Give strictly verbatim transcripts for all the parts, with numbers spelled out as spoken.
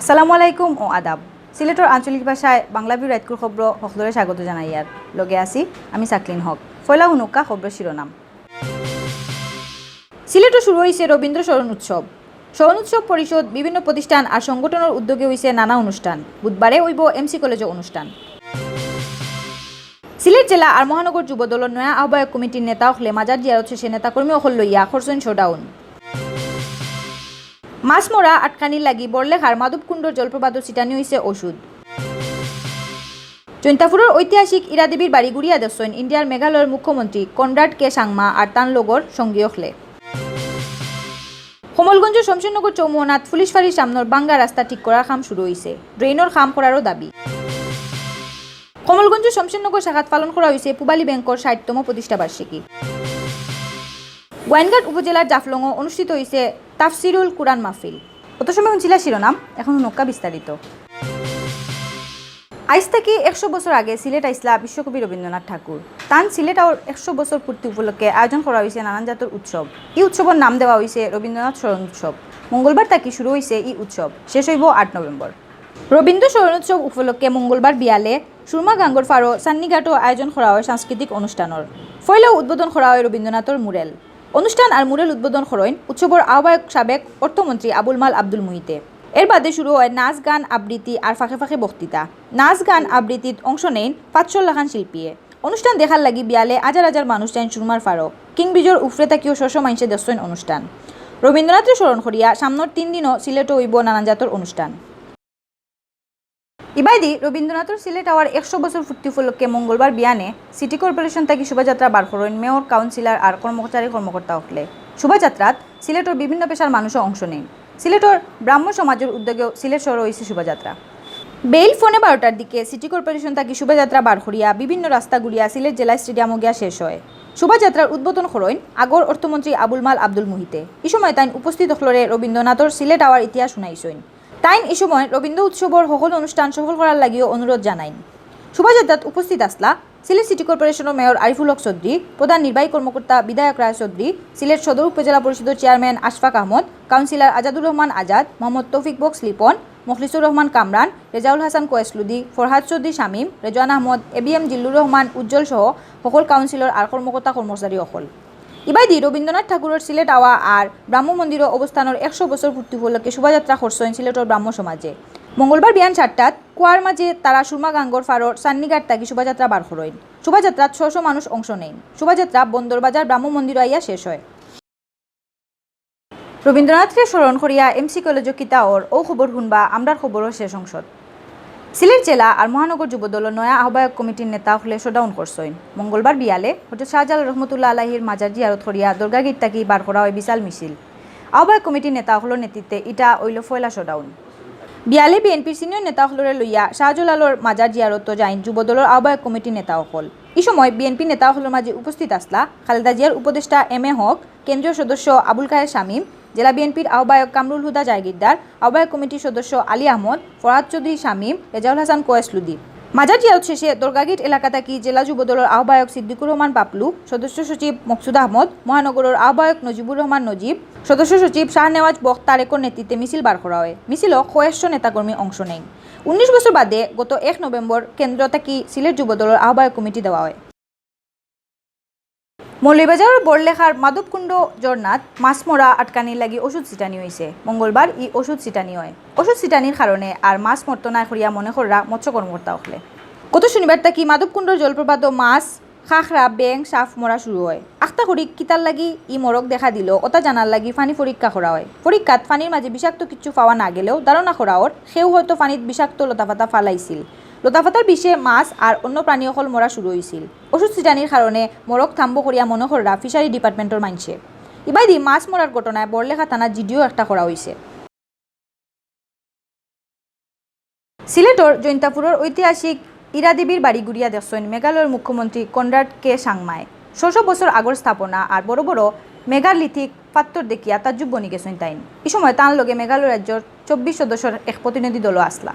আসসালামু আলাইকুম ও আদাব। সিলেটর আঞ্চলিক ভাষায় বাংলা ভিউ রাইতকুর খবরো হকলরে স্বাগত জানাইয়ার। লগে আছি আমি সাকলিন হক। ফয়লা হুনুক্কা খবরর শিরোনাম। সিলেটো শুরু অইছে রবীন্দ্র স্মরণ উৎসব। স্মরণ উৎসব পরিষদ, বিভিন্ন প্রতিষ্ঠান আর সংগঠনর উদ্যোগে অইছে নানা অনুষ্ঠান। বুধবারে অইবো এমসি কলেজো অনুষ্ঠান। সিলেট জেলা আর মহানগর যুবদলর নয়া আহ্বায়ক কমিটির নেতা অকলে মাজার জিয়ারত শেষে নেতাকর্মী অকল লইয়া করছইন শোডাউন। মাছ মরা আটকানির লাগি বড়লেখার মাধবকুণ্ডর জলপ্রপাতো ছিটানি অইছে ওষুধ। জৈন্তাপুরর ঐতিহাসিক ইরাদেবীর বাড়ি ঘুরিয়া দেখছইন ইন্ডিয়ার মেঘালয়র মুখ্যমন্ত্রী কনরাড কে সাংমা আর তান লগর সঙ্গী অকলে। কমলগঞ্জ শমশেরনগর চৌমুহনাত পুলিশ ফাঁড়ির সামনর ভাঙ্গা রাস্তা ঠিক করার কাম শুরু অইছে। ড্রেইনর কাম করারও দাবি। কমলগঞ্জ শমশেরনগর শাখাত পালন করা অইছে পূবালী ব্যাংকর ষাইটতম প্রতিষ্ঠা বার্ষিকী। গোয়াইনঘাট উপজেলার জাফলংও অনুষ্ঠিত অইছে তাফসিরুল কুরআন মাহফিল। অত সময় হুনছিলা শিরোনাম, এখন হুনুক্কা বিস্তারিত। আইজ থাকি একশো বছর আগে সিলেট আইছলা বিশ্বকবি রবীন্দ্রনাথ ঠাকুর। তান সিলেট আওয়ার একশো বছর পূর্তি উপলক্ষে আয়োজন করা অইছে নানান জাতর উৎসব। ই উৎসবর নাম দেওয়া অইছে রবীন্দ্রনাথ স্মরণ উৎসব। মঙ্গলবার থাকি শুরু অইছে ই উৎসব, শেষ অইবো আট নভেম্বর। রবীন্দ্র স্মরণ উৎসব উপলক্ষে মঙ্গলবার বিয়ালে সুরমা গাঙ্গর ফারো সান্নিঘাটো আয়োজন করা অয় সাংস্কৃতিক অনুষ্ঠানর। পয়লাউ উদ্বোধন করা অয় রবীন্দ্রনাথর mural। অনুষ্ঠান আর mural উদ্বোধন করইন উৎসবর আহ্বায়ক সাবেক অর্থমন্ত্রী আবুল মাল আব্দুল মুহিতে। এর বাদে শুরু অয় নাচ, গান, আবৃত্তি আর ফাঁকে ফাঁকে বক্তৃতা। নাচ, গান, আবৃত্তিত অংশ নেইন পাঁচশো লাখান শিল্পীয়ে। অনুষ্ঠান দেখার লাগি বিয়ালে হাজার হাজার মানুষ যাইন সুরমার ফারো। কিংব্রিজর উফরে থাকিও শ শ মাইনষে দেখছইন অনুষ্ঠান। রবীন্দ্রনাথরে স্মরণ করিয়া সামনর তিন দিনও সিলেটো অইবো নানান জাতর অনুষ্ঠান। ইবায়দি রবীন্দ্রনাথর সিলেট আওয়ার একশো বছর পূর্তি উপলক্ষে মঙ্গলবার বিয়ানে সিটি কর্পোরেশন থাকি শোভাযাত্রা বার করইন মেয়র, কাউন্সিলর আর কর্মচারী কর্মকর্তা অকলে। শোভাযাত্রাত সিলেটর বিভিন্ন পেশার মানুষও অংশ নেইন। সিলেটর ব্রাহ্ম সমাজর উদ্যোগেও সিলেট শহরো অইছে শোভাযাত্রা। বেইল ফোনে বারোটার দিকে সিটি কর্পোরেশন থাকি শোভাযাত্রা বার করিয়া বিভিন্ন রাস্তা ঘুরিয়া সিলেট জেলা স্টেডিয়ামো গিয়া শেষ অয়। শোভাযাত্রার উদ্বোধন করইন আগর অর্থমন্ত্রী আবুল মাল আব্দুল মুহিতে। ই সময় তাইন উপস্থিত অকলরে রবীন্দ্রনাথর সিলেট আওয়ার ইতিহাস হুনাইছইন। তাইন ই সময় রবীন্দ্র উৎসবর হকল অনুষ্ঠান সফল করার লাগিও অনুরোধ জানাইন। শোভাযাত্রাত উপস্থিত আছলা সিলেট সিটি কর্পোরেশনর মেয়র আরিফুল হক চৌধুরী, প্রধান নির্বাহী কর্মকর্তা বিধায়ক রায় চৌধুরী, সিলেট সদর উপজেলা পরিষদর চেয়ারম্যান আশফাক আহমদ, কাউন্সিলর আজাদুর রহমান আজাদ, মোহাম্মদ তৌফিক বক্স লিপন, মখলিসুর রহমান কামরান, রেজাউল হাসান কোয়েস লুদি, ফরহাদ চৌধুরী শামীম, রেজওয়ান আহমদ, এবিএম জিল্লুর রহমান উজ্জ্বল সহ হকল কাউন্সিলর আর কর্মকর্তা কর্মচারী অকল। ইবায়দি রবীন্দ্রনাথ ঠাকুরর সিলেট আওয়া আর ব্রাহ্ম মন্দিরো অবস্থানর একশো বছর পূর্তি উপলক্ষে শোভাযাত্রা করছইন সিলেটর ব্রাহ্ম সমাজে। মঙ্গলবার বিয়ান সাতটাত কুয়ার মাঝে তারা সুরমা গাঙ্গর ফারর চান্নিঘাট থাকি শোভাযাত্রা বার করইন। শোভাযাত্রাত শ শ মানুষ অংশ নেইন। শোভাযাত্রা বন্দরবাজার ব্রাহ্ম মন্দিরো আইয়া শেষ অয়। রবীন্দ্রনাথরে স্মরণ করিয়া এমসি কলেজো কিতা অর, অউ খবর হুনবা আমরার খবরর শেষ অংশত। সিলেট জেলা আর মহানগর যুবদলর নয়া আহ্বায়ক কমিটির নেতা অকলে শোডাউন করছইন। মঙ্গলবার বিয়ালে হজরত শাহজালাল রহমতুল্লাহ আলাইহির মাজার জিয়ারত করিয়া দরগা গেইট থাকি বার করা অয় বিশাল মিছিল। আহ্বায়ক কমিটির নেতা অকলর নেতৃত্বে ইটা অইলো পয়লা শোডাউন। বিয়ালে বিএনপির সিনিয়র নেতা অকলরে লইয়া শাহজালালর মাজার জিয়ারতো যাইন যুবদলর আহ্বায়ক কমিটির নেতা অকল। ই সময় বিএনপি নেতা অকলর মাঝে উপস্থিত আছলা খালেদা জিয়ার উপদেষ্টা এম এ হক, কেন্দ্রীয় সদস্য আবুল কায়েস শামীম, জেলা বিএনপির আহ্বায়ক কামরুল হুদা জায়গিরদার, আহ্বায়ক কমিটির সদস্য আলী আহমদ, ফরহাদ চৌধুরী শামীম, রেজাউল হাসান কোয়েস লুদি। মাজার জিয়ারত শেষে দরগাগেট এলাকা থাকি জেলা যুবদলর আহ্বায়ক সিদ্দিকুর রহমান পাপলু, সদস্য সচিব মকসুদ আহমদ, মহানগরর আহ্বায়ক নজিবুর রহমান নজিব, সদস্য সচিব শাহনেওয়াজ বখত তারেকর নেতৃত্বে মিছিল বার করা অয়। মিছিলো কয়েকশো নেতাকর্মী অংশ নেইন। উনিশ বছর বাদে গত এক নভেম্বর কেন্দ্র থাকি সিলেট যুবদলর আহ্বায়ক কমিটি দেওয়া অয়। মৌলভীবাজারর বড়লেখার মাধবকুণ্ড ঝর্ণাত মাছ মরা আটকানির লাগি ওষুধ ছিটানি অইছে। মঙ্গলবার ই ওষুধ ছিটানি অয়। ওষুধ ছিটানির কারণে আর মাছ মরতো নায় করিয়া মনে কররা মৎস্য কর্মকর্তা অকলে। গত শনিবার থাকি মাধবকুণ্ডর জলপ্রপাতো মাছ, খাখরা, ব্যাং, সাপ মরা শুরু অয়। আখতা করি কিতার লাগি ই মরক দেখা দিলো, অতা জানার লাগি পানি পরীক্ষা করা অয়। পরীক্ষাত পানির মাঝে বিষাক্ত কিচ্ছু পাওয়া না গেলেও ধারণা করা অর কেউ হয়তো পানিত বিষাক্ত লতাপাতা ফালাইছিল। লতাপাতার বিষে মাছ আর অন্য প্রাণী অকল মরা শুরু অইছিল। ওষুধ ছিটানির কারণে মরক থাম্ব করিয়া মনে কররা ফিশারি ডিপার্টমেন্টর মাইনষে। ইবায়দি মাছ মরার ঘটনায় বড়লেখা থানাত জিডিও একটা করা অইছে। সিলেটর জৈন্তাপুরর ঐতিহাসিক ইরাদেবীর বাড়ি ঘুরিয়া দেখছইন মেঘালয়র মুখ্যমন্ত্রী কনরাড কে সাংমায়। শ শ বছর আগর স্থাপনা আর বড় বড় মেগালিথিক পাত্তর দেখিয়া তাজ্জুব বনি গেছইন তাইন। ই সময় তান লগে মেঘালয় রাজ্যর চব্বিশ সদস্যর এক প্রতিনিধি দলও আছলা।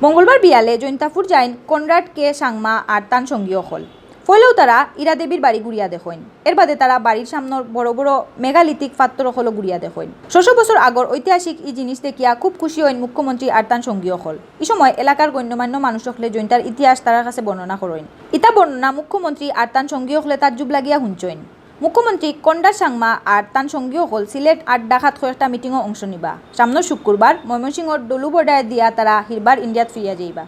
মঙ্গলবার বিয়ালে জৈন্তাপুর যাইন কনরাড কে সাংমা আর তান সঙ্গী অকল। পয়লাউ তারা ইরা দেবীর বাড়ি ঘুরিয়া দেখইন। এর বাদে তারা বাড়ির সামনর বড় বড় মেগালিথিক ফাত্তর অকলও ঘুরিয়া দেখইন। ছয়শ বছর আগর ঐতিহাসিক ই জিনিস দেখিয়া খুব খুশি অইন মুখ্যমন্ত্রী আর তান সঙ্গী অকল। ই সময় এলাকার গণ্যমান্য মানুষ অকলে জৈন্তার ইতিহাস তারার কাছে বর্ণনা করইন। ইতা বর্ণনা মুখ্যমন্ত্রী আর তান সঙ্গী অকলে তাজ্জুব লাগিয়া হুনছইন। মুখ্যমন্ত্রী কনরাড সাংমা আর তান সঙ্গী অকল সিলেট আর ঢাকাত কয়েকটা মিটিংও অংশ নিবা। সামনর শুক্রবার ময়মনসিংহর ডলু বর্ডারে দিয়া তারা হিরবার ইন্ডিয়াত ফিরিয়া যাইবা।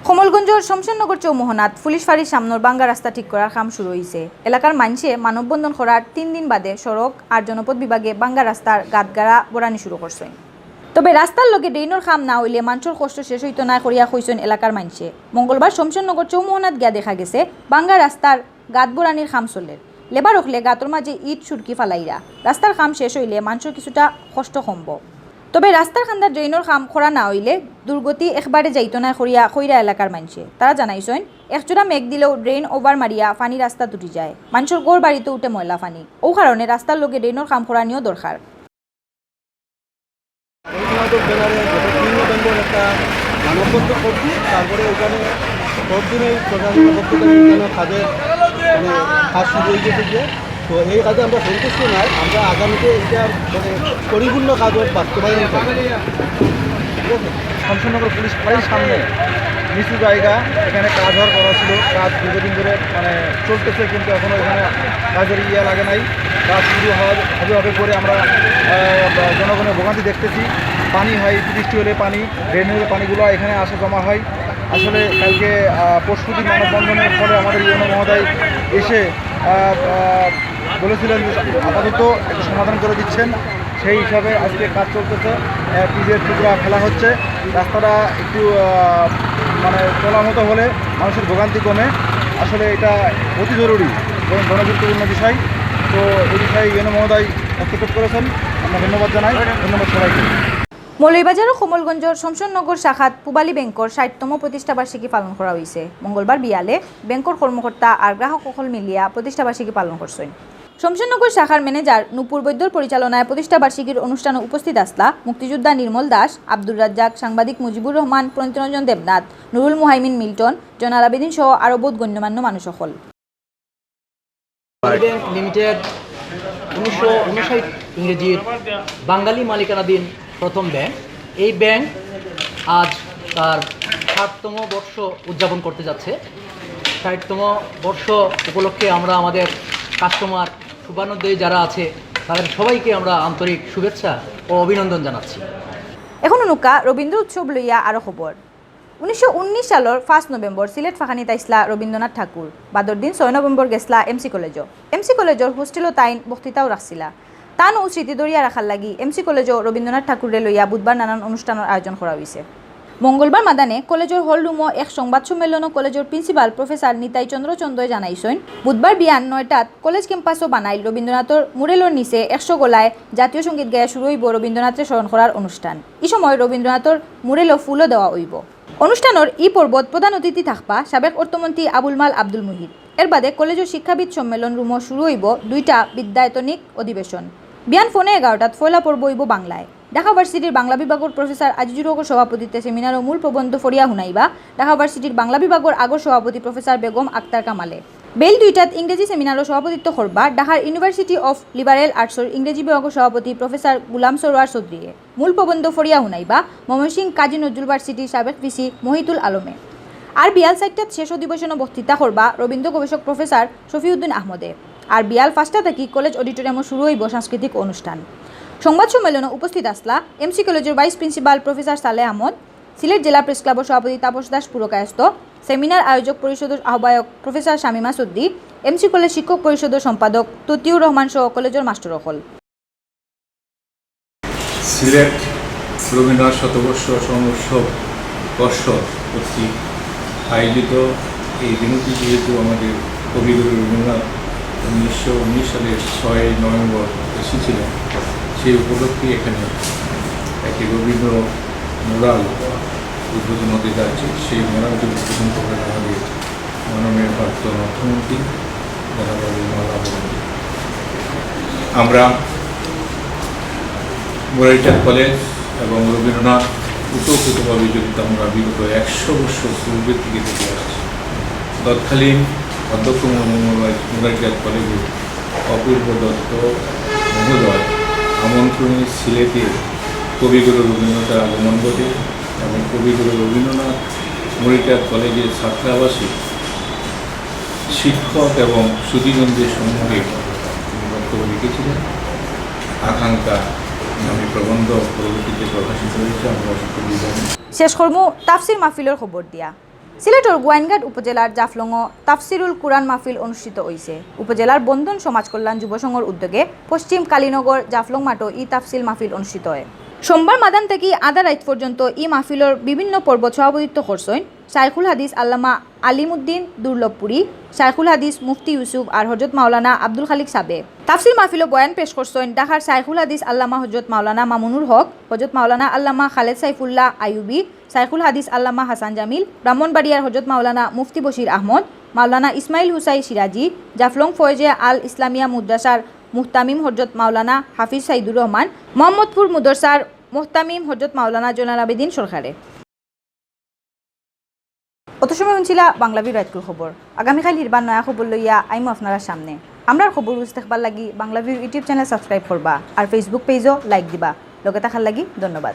কমলগঞ্জর শমশেরনগর চৌমোহনাত পুলিশ ফাঁড়ির সামনর ভাঙ্গা রাস্তা ঠিক করার কাম শুরু অইছে। এলাকার মাইনষে মানববন্ধন করার তিন দিন বাদে সড়ক আর জনপথ বিভাগে ভাঙ্গা রাস্তার গাতগাড়া বরানি শুরু করছইন। তবে রাস্তার লগে ড্রেইনর কাম না অইলে মানষর কষ্ট শেষ অইতো নায় করিয়া কইছইন এলাকার মাইনষে। মঙ্গলবার শমশেরনগর চৌমোহনাত গিয়া দেখা গেছে ভাঙ্গা রাস্তার গাত বরানির কাম চলের। লেবার অকলে গাতর মাঝে ইট সুরকি ফালাইরা। রাস্তার কাম শেষ অইলে মানষর কিছুটা কষ্ট কমবো। তবে রাস্তার কান্দার ড্রেইনর কাম করা না অইলে দুর্গতি একবারে যাইতো নায় করিয়া কইরা এলাকার মাইনষে। তারা জানাইছইন, একজোড়া মেঘ দিলেও ড্রেইন ওভার মারিয়া পানি রাস্তাত উঠি যায়। মানষর ঘর বাড়িত উঠে ময়লা পানি। অউ কারণে রাস্তার লগে ড্রেইনর কাম করানিও দরকার। এই সমাজের ব্যানারে গত তিন নভেম্বর একটা মানববন্ধন করছি, তারপরে ওখানে পরদিনই প্রশাসনের পক্ষ থেকে বিভিন্ন কাজের মানে কাজ শুরু হয়ে গেছে গিয়ে। তো এই কাজে আমরা সন্তুষ্ট নয়, আমরা আগামীতে এটা মানে পরিপূর্ণ কাজ বাস্তবায়ন করব। ঠিক আছে? শমশেরনগর পুলিশ ফাঁড়ির সামনে নিচু জায়গা, এখানে কাজ হওয়ার কথা ছিল, কাজ দীর্ঘদিন ধরে মানে চলতেছে, কিন্তু এখনও এখানে কাজের ইয়ে লাগে নাই। কাজ শুরু হওয়ার হবে, হবে পরে আমরা, আহ, জনগণের ভোগান্তি দেখতেছি। পানি হয়, বৃষ্টি হলে পানি, ড্রেনের পানিগুলো এখানে আসে জমা হয়। আসলে কালকে, আহ, পরশুদিন মানববন্ধনের ফলে আমাদের ইউএনও মহোদয় এসে, আহ, আহ, বলেছিলেন যে আপাতত একটা সমাধান করে দিচ্ছেন। সেই হিসাবে আজকে কাজ চলতেছে, আহ, পিচের টুকরা ফেলা হচ্ছে, রাস্তাটা একটু, আহ, মানে চলার মতো হলে মানুষের ভোগান্তি কমে। আসলে এটা অতি জরুরি এবং জনগুরুত্বপূর্ণ বিষয়। তো এই বিষয়ে ইউএনও মহোদয় হস্তক্ষেপ করেছেন। আমরা ধন্যবাদ জানাই, ধন্যবাদ সবাইকে। মৌলভীবাজার ও কমলগঞ্জর শমশেরনগর শাখাত পূবালী ব্যাংকর ষাটতম প্রতিষ্ঠাবার্ষিকী পালন করা অইছে। মঙ্গলবার বিয়ালে ব্যাংকর কর্মকর্তা আর গ্রাহক অকল মিলিয়া প্রতিষ্ঠাবার্ষিকী পালন করছইন। শমশেরনগর শাখার ম্যানেজার নূপুর বৈদ্যর পরিচালনায় প্রতিষ্ঠাবার্ষিকীর অনুষ্ঠানো উপস্থিত আছলা মুক্তিযোদ্ধা নির্মল দাস, আব্দুর রাজ্জাক, সাংবাদিক মুজিবুর রহমান, প্রণীতরঞ্জন দেবনাথ, নুরুল মুহাইমিন মিল্টন, জয়নাল আবেদিন সহ আরও বউত গণ্যমান্য মানুষ অকল। ব্যাংক লিমিটেড উনিশশো ঊনষাট ইংরেজির বাঙালি মালিকানাধীন প্রথম ব্যাংক। এই ব্যাংক আজ তার ষাটতম বর্ষ উদযাপন করতে যাচ্ছে। ষাটতম বর্ষ উপলক্ষে আমরা আমাদের কাস্টমার, শুভানুদ্যয়ী যারা আছে, তাদের সবাইকে আমরা আন্তরিক শুভেচ্ছা ও অভিনন্দন জানাচ্ছি। এখন হুনুক্কা রবীন্দ্র উৎসব লইয়া আরো খবর। উনিশশো উনিশ সালর পাঁচ নভেম্বর সিলেট ফাঁকানিত আইছলা রবীন্দ্রনাথ ঠাকুর। বাদর দিন ছয় নভেম্বর গেছলা এমসি কলেজো। এমসি কলেজর হোস্টেলো তাইন বক্তৃতাও রাখছিলা। তান অউ স্মৃতি ধরিয়া রাখার লাগি এমসি কলেজো রবীন্দ্রনাথ ঠাকুররে লইয়া বুধবার নানান অনুষ্ঠানর আয়োজন করা অইছে। মঙ্গলবার মাদানে কলেজর হল রুমো এক সংবাদ সম্মেলনো কলেজর প্রিন্সিপাল প্রফেসর নিতাই চন্দ্র চন্দয় জানাইছইন, বুধবার বিয়ান নয়টাত কলেজ ক্যাম্পাসো বানাইল রবীন্দ্রনাথর মুরেলর নিচে একশো গলায় জাতীয় সঙ্গীত গাইয়া শুরু অইবো রবীন্দ্রনাথরে স্মরণ করার অনুষ্ঠান। ই সময় রবীন্দ্রনাথর মুরেলো ফুলও দেওয়া অইবো। অনুষ্ঠানর ই পর্বত প্রধান অতিথি থাকবা সাবেক অর্থমন্ত্রী আবুল মাল আব্দুল মুহিত। এর বাদে কলেজর শিক্ষাবিদ সম্মেলন রুমো শুরু অইবো দুইটা বিদ্যায়তনিক অধিবেশন। বিয়ান পৌনে এগারোটাত পয়লা পর্ব অইবো বাংলায়। ঢাকা ভার্সিটির বাংলা বিভাগর প্রফেসর আজিজুর হকর সভাপতিত্বে সেমিনারো মূল প্রবন্ধ পড়িয়া হুনাইবা ঢাকা ভার্সিটির বাংলা বিভাগর আগর সভাপতি প্রফেসর বেগম আক্তার কামালে। বেইল দুইটাত ইংরেজি সেমিনারো সভাপতিত্ব করবা ঢাকার University of Liberal Artsর ইংরেজি বিভাগর সভাপতি প্রফেসর গুলাম সরোয়ার চৌধুরীয়ে। মূল প্রবন্ধ পড়িয়া হুনাইবা ময়মনসিংহ কাজী নজরুল ভার্সিটির সাবেক ভিসি মহিতুল আলমে। আর বিয়াল চাইরটাত শেষ অধিবেশনো বক্তৃতা করবা রবীন্দ্র গবেষক প্রফেসর শফিউদ্দিন আহমদে। আর বিয়াল পাঁচটা থাকি কলেজ অডিটোরিয়ামো শুরু অইবো সাংস্কৃতিক অনুষ্ঠান। সংবাদ সম্মেলনো উপস্থিত আছলা এমসি কলেজর ভাইস প্রিন্সিপাল প্রফেসর সালেহ আহমদ, সিলেট জেলা প্রেস ক্লাবর সভাপতি তাপস দাস পুরকায়স্থ, সেমিনার আয়োজক পরিষদর আহ্বায়ক প্রফেসর শামীমা চৌধুরী, এমসি কলেজ শিক্ষক পরিষদর সম্পাদক ততিউর রহমান সহ কলেজর মাস্টর অকল। সিলেট রবীন্দ্রনাথ শতবর্ষ স্মরণোৎসব বর্ষ কর্তৃক আয়োজিত এই দিনটি যেহেতু আমাদের কবিগুরু রবীন্দ্রনাথ উনিশশো উনিশ সালের ছয় নভেম্বর এসেছিলেন, সেই উপলক্ষে এখানে একটি রবীন্দ্র মুরাল উদ্বোধন হতে যাচ্ছে। সেই মুরালটি উদ্বোধন করবেন আমাদের মাননীয় প্রাক্তন অর্থমন্ত্রী জনাব আবুল মাল আবদুল। আমরা মুরারচাঁদ কলেজ এবং রবীন্দ্রনাথ ওতপ্রোতভাবে জড়িত আমরা বিগত একশো বছর পূর্বে থেকে দেখে আসছি। তৎকালীন অধ্যক্ষ মোহাম্মদ মুরারজাত কলেজের অপূর্ব দত্ত মহোদয় আমন্ত্রণে সিলেটে কবিগুরু রবীন্দ্রনাথের আগমন ঘটে এবং কবিগুরু রবীন্দ্রনাথ মুরারজাত কলেজের ছাত্রাবাসে শিক্ষক এবং সুধীগণদের সম্মুখে তিনি বক্তব্য রেখেছিলেন। আকাঙ্ক্ষা নামে প্রবন্ধ পরবর্তীতে প্রকাশিত হয়েছে। আমরা সকলেই জানি। শেষ করমু তাফসির মাহফিলর খবর দিয়া। সিলেটর গোয়াইনঘাট উপজেলার জাফলংও তাফসিরুল কুরআন মাহফিল অনুষ্ঠিত অইছে। উপজেলার বন্ধন সমাজ কল্যাণ যুব সংঘর উদ্যোগে পশ্চিম কালীনগর জাফলং মাঠো ই তাফসিল মাহফিল অনুষ্ঠিত অয়। সোমবার মাদান থাকি আধা রাইত পর্যন্ত ই মাহফিলর বিভিন্ন পর্বত সভাপতিত্ব করছইন শাইখুল হাদিস আল্লামা আলিমুদ্দিন দুর্লভপুরী, শাইখুল হাদিস মুফতি ইউসুফ আর হজরত মাওলানা আব্দুল খালিক সাবে। তাফসির মাহফিলো বয়ান পেশ করছইন ঢাকার শাইখুল হাদিস আল্লামা হজরত মাওলানা মামুনুর হক, হজরত মাওলানা আল্লামা খালেদ সাইফুল্লাহ আইয়ুবী, শাইখুল হাদিস আল্লামা হাসান জামিল, ব্রাহ্মণবাড়িয়ার হজরত মাওলানা মুফতি বশির আহমদ, মাওলানা ইসমাইল হুসাইন সিরাজি, জাফলং ফয়েজে আল ইসলামিয়া মুদ্রাসার মুহতামিম হজরত মাওলানা হাফিজ সাইদুর রহমান, মোহাম্মদপুর মুদরসার মুহতামিম হজরত মাওলানা জয়নাল আবেদিন সরকারে। অত সময় হুনছিলা বাংলা ভিউ রাইতকুর খবর। আগামীকাইল হিরবার নয়া খবর লইয়া আইমু আপনারার সামনে। আমরার খবর রুজ দেখবার লাগি Bangla view YouTube channel subscribe করবা আর Facebook page ও like দিবা। লগে থাকার লাগি ধন্যবাদ।